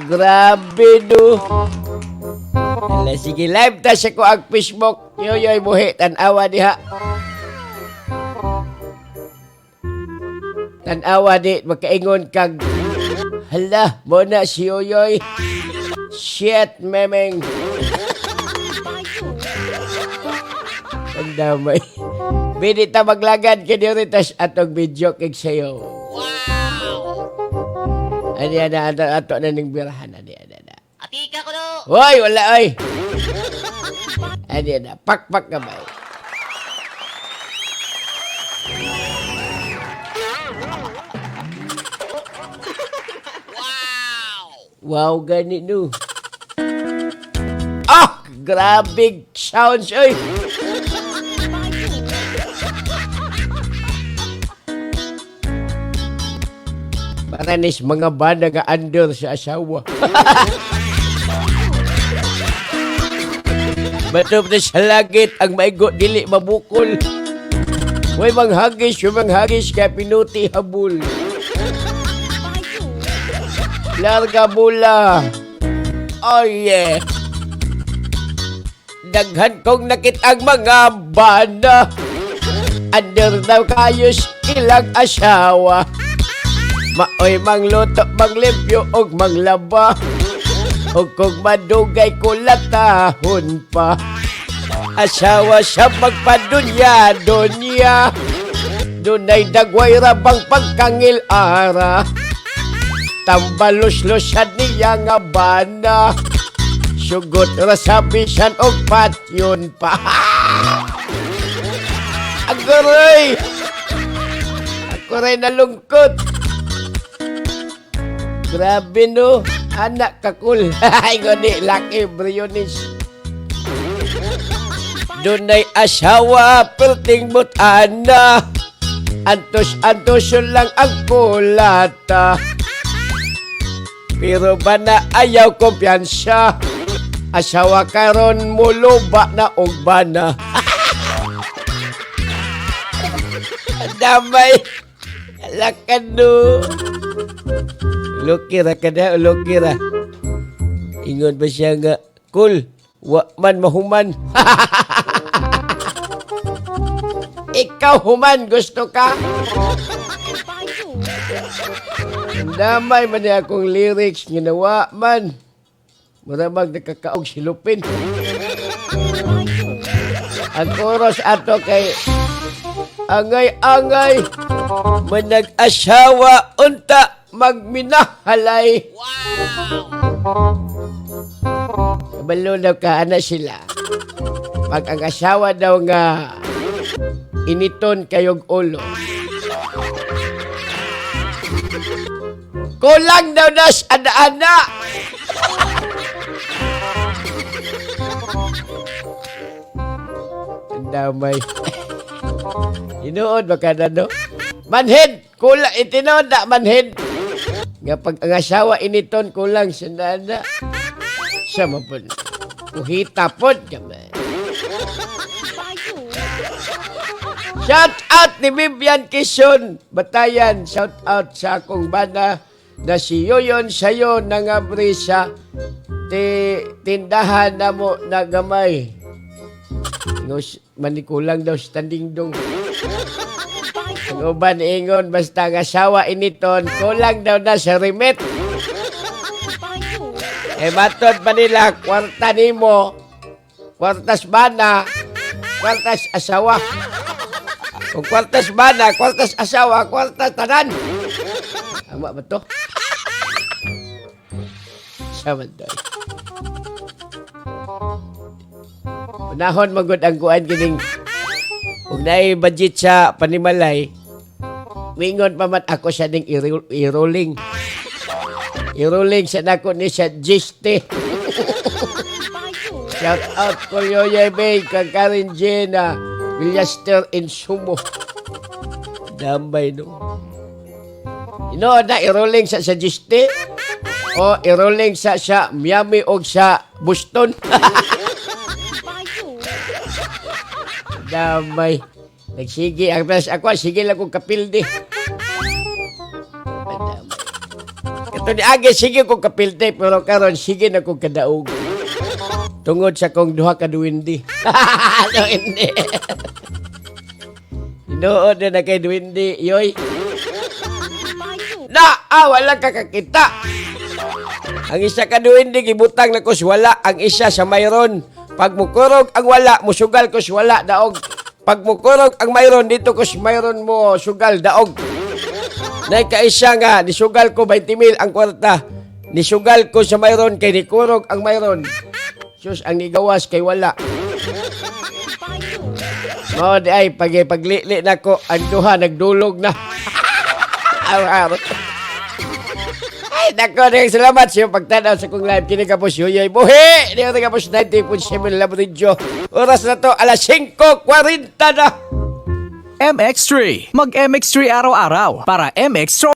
Grabe no. Ala, sige, live ta sa ko ang Facebook. Yoyoy Buhi, tanawa diha. Tanawa di, makaingon kag, hala, mo na si Yoyoy. Shit, memeng. Ang damay. Bini ta maglagad kay diri tas atong video kay sayo. Wow! Ani ana ato, ato na ning birahan ani ana na. Atika ko no! Hoy, wala oy. Ani ana, pakpak kamay. Wow! Wow gani no. Ah, grabe sounds oy. Para nis mga banda nga under sa asawa. Batop na sa langit ang maigo dili mabukol. Way manghagis, way manghagis kay pinuti habol. Larga bula. Oh yeah. Daghan kong nakitang mga bana. Under daw kayos ilang asawa. Maoy mangluto, manglimpyo og manglaba. Og kung madugay kulatahon pa. Asawa siya magpadunya, dunya. Dunay dagway rabang pagkangil ara. Tambalos-losan niya nga bana. Sugot ra sa bisan og patyon pa. Agoy! Ako rin nalungkot. Grabe no. Anak kakul. Ay, gani, laki, Briones. Dunay asawa, perting butana. Antos-antos lang ang kulata. Pero bana ayaw kumpiyansa. Asawa karon muluba na og bana. Damay. Alakan no. Lukira ka na, lukira. Ingon ba siya nga, cool, wa man mahuman. Ikaw human, gusto ka? Ang damay man niya akong lyrics, ginawa man. Mura mag nakakaog silupin. Ang chorus ato kay angay-angay manag-asawa unta magminahalay. Wow! Kabalo daw ka, ana sila. Pag ang asawa daw nga initon kayog ulo. Kulang daw nas ana-ana. Ang damay. Tinuod ba ka na, no? Manhead! Kulang, itinood na, manhead! Nga pag ang asawa initon, kulang sa nana. Siya mapun. Kuhita pod kami. Shout out ni Vivian Quezon, Batayan. Shout out sa akong bana na si Yoyon Sayo nangabri sa tindahan na mo na gamay. Ingos, manikulang daw sa tandingdong. Ang uban ingon basta ang asawa initon, kulang daw na sa remit. Eh matod pa nila, kwarta nimo, kwartas bana, kwartas asawa. Kung kwartas bana, kwartas asawa, kwartas tanan. Tama ba to? Sama doy. Panahon magod ang kuan kining ug naay budget sa panimalay. Wingon pa man ako sa ning i-rolling. I-rolling sa nako ni sa Giste. Shout out ko Yoyoy Bay, kang Karen Jenna, Villaster in Sumo. Dambay no. Ino na i-rolling sa Giste o i-rolling sa Miami o sa Boston. Damay. Nagsige ang pres ako, sige lang kong kapildi. Damay. Ito ni agi sige ko kapilte, pero karon sige na ko kadaog. Tungod sa kong duha ka duwindi. Duwindi. Tinuod na na kay duwindi, yoy. Na, wala ka kakita. Ang isa ka duwindi gibutang na kus wala, ang isa sa mayroon. Pag mukurog ang wala, musugal kus wala daog. Pag mukurog ang mayroon, dito kus mayroon mo sugal daog. Nay kaisa nga, nisugal ko 20 mil ang kwarta. Nisugal ko sa mayroon kay nikurog ang mayroon. Sus, ang nigawas kay wala. Mao di ay pag paglili na ko, ang duha nagdulog na. Araw-araw. Ay, nako, daghang salamat sa iyong pagtanaw sa kong live. Kini kapos Yuyoy Buhi! Niyo kapos 90.7 Love Radio. Oras na to, alas 5:40 na. MX3. Mag MX3 araw-araw para MX